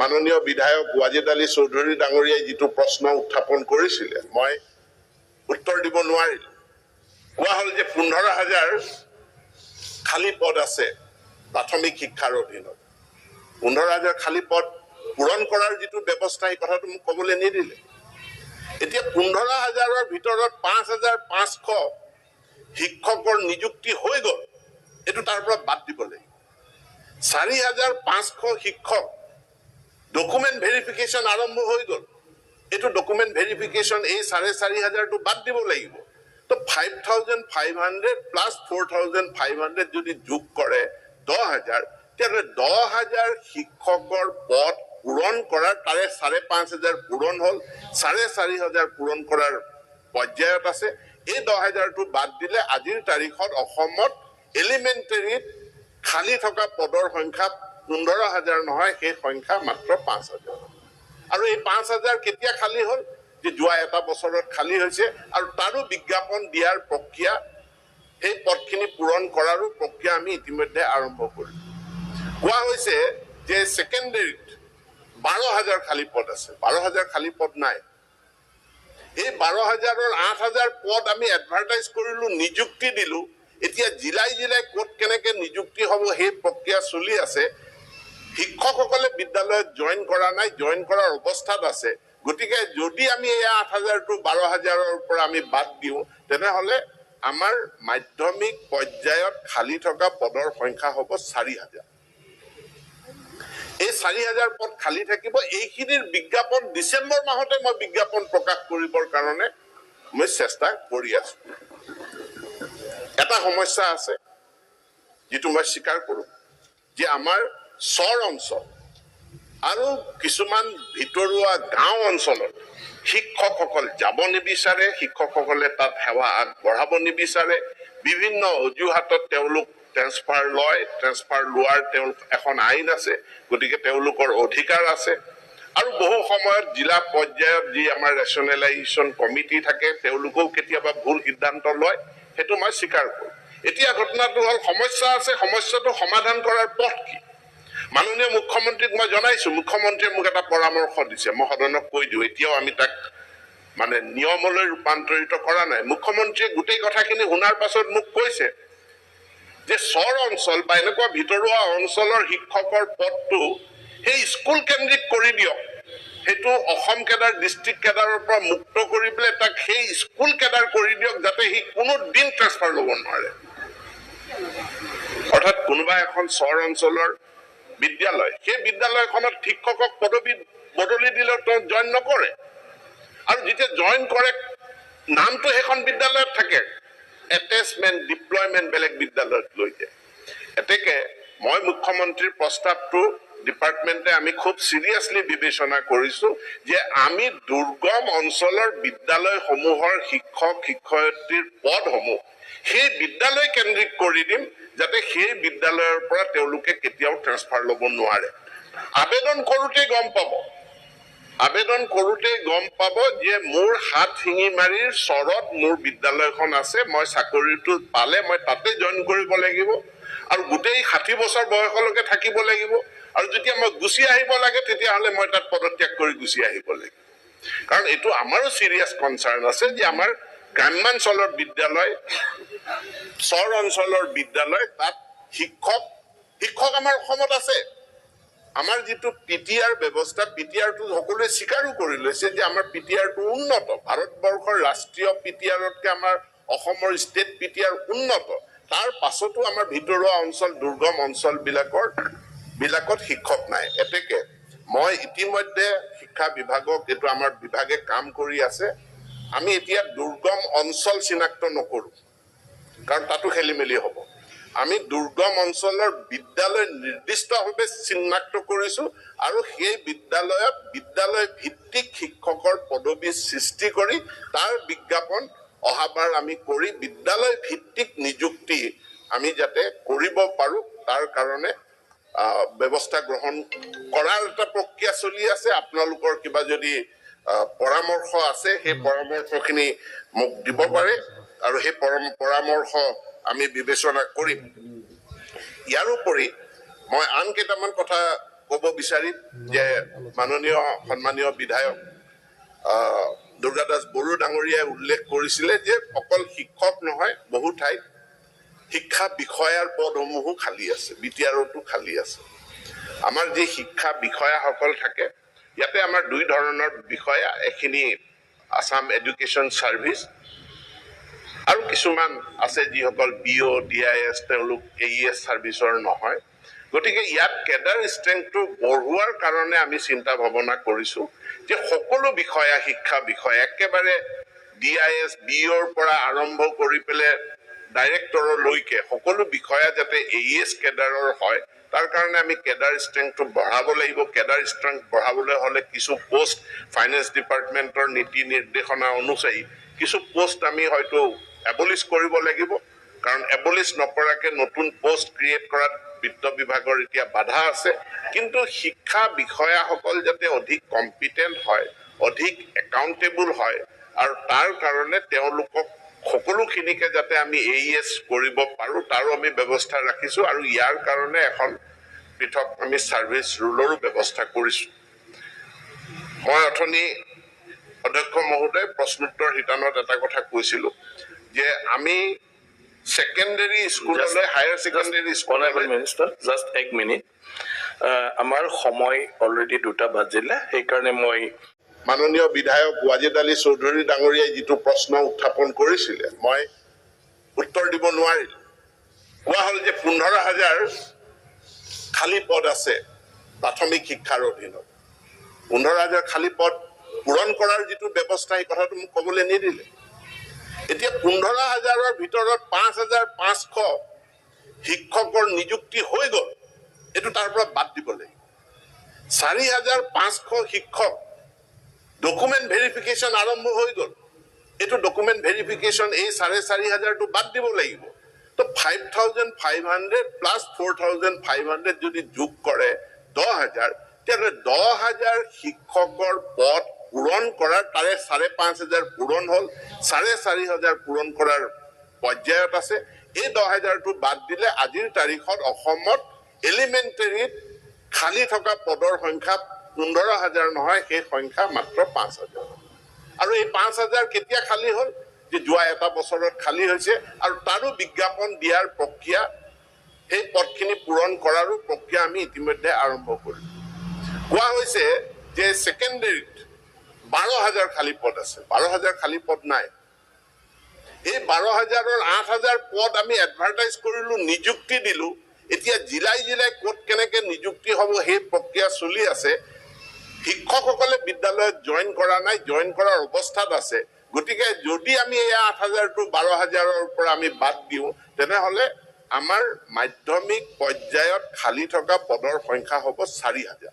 মাননীয় বিধায়ক ৱাজেদ আলী চৌধুৰী ডাঙৰীয়াই যিটো প্ৰশ্ন উত্থাপন কৰিছিলে, মই উত্তৰ দিব নোৱাৰিলোঁ। কোৱা হ'ল যে 15,000 খালী পদ আছে প্ৰাথমিক শিক্ষাৰ অধীনত। 15,000 খালী পদ পূৰণ কৰাৰ যিটো ব্যৱস্থা, এই কথাটো মোক ক'বলৈ নিদিলে। এতিয়া 15,000ৰ ভিতৰত 5,500 শিক্ষকৰ নিযুক্তি হৈ গ'ল, এইটো তাৰ পৰা বাদ দিব লাগিব। 4,500 শিক্ষক ডকুমেণ্ট ভেৰিফিকেশ্যন আৰম্ভ হৈ গ'ল, এইটো ডকুমেণ্ট ভেৰিফিকেশ্যন এই 4,500টো বাদ দিব লাগিব। তো 5,500 প্লাছ 4,500 যদি যোগ কৰে 10,000, তেতিয়াহ'লে 10,000 শিক্ষকৰ পদ পূৰণ কৰাৰ, তাৰে 5,500 পূৰণ হ'ল, 4,500 পূৰণ কৰাৰ পৰ্যায়ত আছে। এই 10,000টো বাদ দিলে আজিৰ তাৰিখত অসমত এলিমেণ্টেৰীত খালী থকা পদৰ সংখ্যা 15,000 নহয়, সেই সংখ্যা মাত্ৰ 5,000। আৰু এই 5,000 কেতিয়া খালী হ'ল? যে যোৱা এটা বছৰত খালী হৈছে, আৰু তাৰো বিজ্ঞাপন দিয়াৰ প্ৰক্ৰিয়া, সেই পদখিনি পূৰণ কৰাৰো প্ৰক্ৰিয়া আমি ইতিমধ্যে আৰম্ভ কৰিলোঁ। কোৱা হৈছে যে ছেকেণ্ডেৰীত 12,000 খালী পদ আছে, 12,000 খালী পদ নাই। এই 12,000ৰ 8,000 পদ আমি এডভাৰটাইজ কৰিলোঁ, নিযুক্তি দিলোঁ। এতিয়া জিলাই জিলাই ক'ত কেনেকে নিযুক্তি হ'ব সেই প্ৰক্ৰিয়া চলি আছে। শিক্ষকসকলে বিদ্যালয়ত জইন কৰা নাই, জইন কৰাৰ অৱস্থাত আছে। গতিকে যদি আমি এই 8,000টো 12,000ৰ পৰা আমি বাদ দিওঁ, তেনেহ'লে আমাৰ মাধ্যমিক পৰ্যায়ত খালী থকা পদৰ সংখ্যা হ'ব 4,000। এই 4,000 পদ খালী থাকিব। এইখিনিৰ বিজ্ঞাপন ডিচেম্বৰ মাহতে মই বিজ্ঞাপন প্ৰকাশ কৰিবৰ কাৰণে মই চেষ্টা কৰি আছো। এটা সমস্যা আছে যিটো মই স্বীকাৰ কৰোঁ, যে আমাৰ চৰ অঞ্চল আৰু কিছুমান ভিতৰুৱা গাঁও অঞ্চলত শিক্ষকসকল যাব নিবিচাৰে, শিক্ষকসকলে তাত সেৱা আগবঢ়াব নিবিচাৰে। বিভিন্ন অজুহাতত তেওঁলোক ট্ৰেন্সফাৰ লয়। ট্ৰেন্সফাৰ লোৱাৰ তেওঁলোক এখন আইন আছে, গতিকে তেওঁলোকৰ অধিকাৰ আছে। আৰু বহু সময়ত জিলা পৰ্যায়ত যি আমাৰ ৰেচনেলাইজেশ্যন কমিটি থাকে, তেওঁলোকেও কেতিয়াবা ভুল সিদ্ধান্ত লয়, সেইটো মই স্বীকাৰ কৰোঁ। এতিয়া ঘটনাটো হ'ল, সমস্যা আছে, সমস্যাটো সমাধান কৰাৰ পথ কি? মাননীয় মুখ্যমন্ত্ৰীক মই জনাইছোঁ, মুখ্যমন্ত্ৰীয়ে মোক এটা পৰামৰ্শ দিছে, মই সদনক কৈ দিওঁ, এতিয়াও আমি তাক মানে নিয়মলৈ ৰূপান্তৰিত কৰা নাই। মুখ্যমন্ত্ৰীয়ে গোটেই কথাখিনি শুনাৰ পাছত মোক কৈছে যে চৰ অঞ্চল বা এনেকুৱা ভিতৰুৱা অঞ্চলৰ শিক্ষকৰ পদটো সেই স্কুল কেন্দ্ৰিক কৰি দিয়ক, সেইটো অসম কেডাৰ, ডিষ্ট্ৰিক্ট কেডাৰৰ পৰা মুক্ত কৰি পেলাই তাক সেই স্কুল কেডাৰ কৰি দিয়ক, যাতে সি কোনো দিন ট্ৰেন্সফাৰ ল'ব নোৱাৰে। অৰ্থাৎ কোনোবা এখন চৰ অঞ্চলৰ বিদ্যালয়, সেই বিদ্যালয়খনত শিক্ষকক পদবী বদলি দিলেও তেওঁ জইন নকৰে, আৰু যেতিয়া জইন কৰে নামটো সেইখন বিদ্যালয়ত থাকে, এটেচমেণ্ট ডিপ্লয়মেণ্ট বেলেগ বিদ্যালয়ত লৈ যায়। এতেকে মই মুখ্যমন্ত্ৰীৰ প্ৰস্তাৱটো ডিপাৰ্টমেণ্টে আমি খুব চিৰিয়াছলি বিবেচনা কৰিছোঁ যে আমি দুৰ্গম অঞ্চলৰ বিদ্যালয়সমূহৰ শিক্ষক শিক্ষয়িত্ৰীৰ পদসমূহ সেই বিদ্যালয় কেন্দ্ৰিক কৰি দিম, যাতে সেই বিদ্যালয়ৰ পৰা তেওঁলোকে কেতিয়াও ট্ৰেন্সফাৰ ল'ব নোৱাৰে। আবেদন কৰোঁতেই গম পাব, আবেদন কৰোঁতেই গম পাব যে মোৰ হাটশিঙিমাৰীৰ চৰত মোৰ বিদ্যালয়খন আছে, মই চাকৰিটো পালে মই তাতে জইন কৰিব লাগিব আৰু গোটেই 60 বছৰ বয়সলৈকে থাকিব লাগিব, আৰু যেতিয়া মই গুচি আহিব লাগে তেতিয়াহ'লে মই তাত পদত্যাগ কৰি গুচি আহিব লাগিব। কাৰণ এইটো আমাৰো চিৰিয়াছ কনচাৰ্ণ আছে যে আমাৰ গ্ৰাম্যাঞ্চলৰ বিদ্যালয়, চৰ অঞ্চলৰ বিদ্যালয়, তাত শিক্ষক আমাৰ অসমত আছে। আমাৰ যিটো পি টি আৰ ব্যৱস্থা, পি টি আৰটো সকলোৱে স্বীকাৰো কৰি লৈছে যে আমাৰ পি টি আৰটো উন্নত। ভাৰতবৰ্ষৰ ৰাষ্ট্ৰীয় পি টি আৰতকৈ আমাৰ অসমৰ ষ্টেট পি টি আৰ উন্নত। তাৰ পাছতো আমাৰ ভিতৰুৱা অঞ্চল, দুৰ্গম অঞ্চলবিলাকত শিক্ষক নাই। এতেকে মই ইতিমধ্যে শিক্ষা বিভাগক, এইটো আমাৰ বিভাগে কাম কৰি আছে, আমি এতিয়া দুৰ্গম অঞ্চল চিনাক্ত নকৰোঁ, কাৰণ তাতো খেলি মেলি হ'ব। আমি দুৰ্গম অঞ্চলৰ বিদ্যালয় নিৰ্দিষ্টভাৱে চিনাক্ত কৰিছোঁ আৰু সেই বিদ্যালয়ত বিদ্যালয় ভিত্তিক শিক্ষকৰ পদবী সৃষ্টি কৰি তাৰ বিজ্ঞাপন অহাবাৰ আমি কৰি বিদ্যালয় ভিত্তিক নিযুক্তি আমি যাতে কৰিব পাৰোঁ তাৰ কাৰণে ব্যৱস্থা গ্ৰহণ কৰাৰ এটা প্ৰক্ৰিয়া চলি আছে। আপোনালোকৰ কিবা যদি পৰামৰ্শ আছে, সেই পৰামৰ্শখিনি মোক দিব পাৰে আৰু সেই পৰামৰ্শ আমি বিবেচনা কৰিম। ইয়াৰোপৰি মই আন কেইটামান কথা ক'ব বিচাৰিম যে মাননীয় সন্মানীয় বিধায়ক দুৰ্গাদাস বড়ো ডাঙৰীয়াই উল্লেখ কৰিছিলে যে অকল শিক্ষক নহয়, বহু ঠাইত শিক্ষা বিষয়াৰ পদসমূহো খালী আছে, বি টি আৰতো খালী আছে। আমাৰ যি শিক্ষা বিষয়াসকল থাকে, ইয়াতে আমাৰ দুই ধৰণৰ বিষয়া, এখিনি আছাম এডুকেশ্যন ছাৰ্ভিচ আৰু কিছুমান আছে যিসকল B O' D I S, তেওঁলোক এ ই এছ ছাৰ্ভিচৰ নহয়। গতিকে ইয়াত কেডাৰ ষ্ট্ৰেংথটো বঢ়োৱাৰ কাৰণে আমি চিন্তা ভাৱনা কৰিছোঁ যে সকলো বিষয়া, শিক্ষা বিষয়া, একেবাৰে ডি I S, B অ'ৰ পৰা আৰম্ভ কৰি পেলাই ডাইৰেক্টৰলৈকে সকলো বিষয়া যাতে এ ই এছ কেডাৰৰ হয়, তাৰ কাৰণে আমি কেডাৰ ষ্ট্ৰেংথটো বঢ়াব লাগিব। কেডাৰ ষ্ট্ৰেংথ বঢ়াবলৈ হ'লে কিছু পোষ্ট ফাইনেন্স ডিপাৰ্টমেণ্টৰ নীতি নিৰ্দেশনা অনুযায়ী কিছু পোষ্ট আমি হয়তো এবলিছ কৰিব লাগিব, কাৰণ এবলিছ নকৰাকৈ নতুন পোষ্ট ক্ৰিয়েট কৰাত বিত্ত বিভাগৰ এতিয়া বাধা আছে। কিন্তু শিক্ষা বিষয়াসকল যাতে অধিক কম্পিটেণ্ট হয়, অধিক একাউণ্টেবল হয়, আৰু তাৰ কাৰণে তেওঁলোকক সকলোখিনিকে যাতে আমি এ ই এছ কৰিব পাৰোঁ তাৰো আমি ব্যৱস্থা ৰাখিছোঁ, আৰু ইয়াৰ কাৰণে এখন পৃথক আমি ছাৰ্ভিচ ৰুলৰো ব্যৱস্থা কৰিছোঁ। মই অথনি অধ্যক্ষ মহোদয় প্ৰশ্নোত্তৰ শিতানত এটা কথা কৈছিলোঁ যে আমি ছেকেণ্ডেৰী স্কুললৈ, হায়াৰ ছেকেণ্ডেৰী স্কুললৈ, মিনিষ্টাৰ জাষ্ট এক মিনিট, আমাৰ সময় অলৰেডি 2টা বাজিলে, সেইকাৰণে মই মাননীয় বিধায়ক ৱাজিদ আলী চৌধুৰী ডাঙৰীয়াই যিটো প্ৰশ্ন উত্থাপন কৰিছিলে মই উত্তৰ দিব নোৱাৰিলোঁ। কোৱা হ'ল যে 15,000 খালী পদ আছে প্ৰাথমিক শিক্ষাৰ অধীনত, 15,000 খালী পদ পূৰণ কৰাৰ যিটো ব্যৱস্থা, সেই কথাটো মোক ক'বলৈ নিদিলে। এতিয়া 15,000ৰ ভিতৰত 5,500 শিক্ষকৰ নিযুক্তি হৈ গ'ল, এইটো তাৰ পৰা বাদ দিব লাগিব। 4,500 শিক্ষক ডকুমেণ্ট ভেৰিফিকেশ্যন আৰম্ভ হৈ গ'ল, এইটো ডকুমেণ্ট ভেৰিফিকেশ্যন এই 4,500টো বাদ দিব লাগিব। তো 5,500 প্লাছ 4,500 যদি যোগ কৰে 10,000, তেতিয়াহ'লে 10,000 শিক্ষকৰ পদ পূৰণ কৰাৰ, তাৰে 5,500 পূৰণ হ'ল, 4,500 পূৰণ কৰাৰ পৰ্যায়ত আছে। এই 10,000টো বাদ দিলে আজিৰ তাৰিখত অসমত এলিমেণ্টেৰীত খালী থকা পদৰ সংখ্যা 15,000 নহয়, সেই সংখ্যা মাত্ৰ 5,000। আৰু এই 5,000 কেতিয়া খালী হ'ল? যে যোৱা এটা বছৰত খালী হৈছে, আৰু তাৰো বিজ্ঞাপন দিয়াৰ প্ৰক্ৰিয়া, সেই পদখিনি পূৰণ কৰাৰো প্ৰক্ৰিয়া আমি ইতিমধ্যে আৰম্ভ কৰিলোঁ। কোৱা হৈছে যে ছেকেণ্ডেৰীত 12,000 খালী পদ আছে, 12,000 খালী পদ নাই। এই 12,000ৰ 8,000 পদ আমি এডভাৰটাইজ কৰিলোঁ, নিযুক্তি দিলোঁ। এতিয়া জিলাই জিলাই ক'ত কেনেকৈ নিযুক্তি হ'ব সেই প্ৰক্ৰিয়া চলি আছে। শিক্ষকসকলে বিদ্যালয়ত জইন কৰা নাই, জইন কৰাৰ অৱস্থাত আছে। গতিকে যদি আমি এই 8,000টো 12,000ৰ পৰা আমি বাদ দিওঁ, তেনেহ'লে আমাৰ মাধ্যমিক পৰ্যায়ত খালী থকা পদৰ সংখ্যা হ'ব 4,000।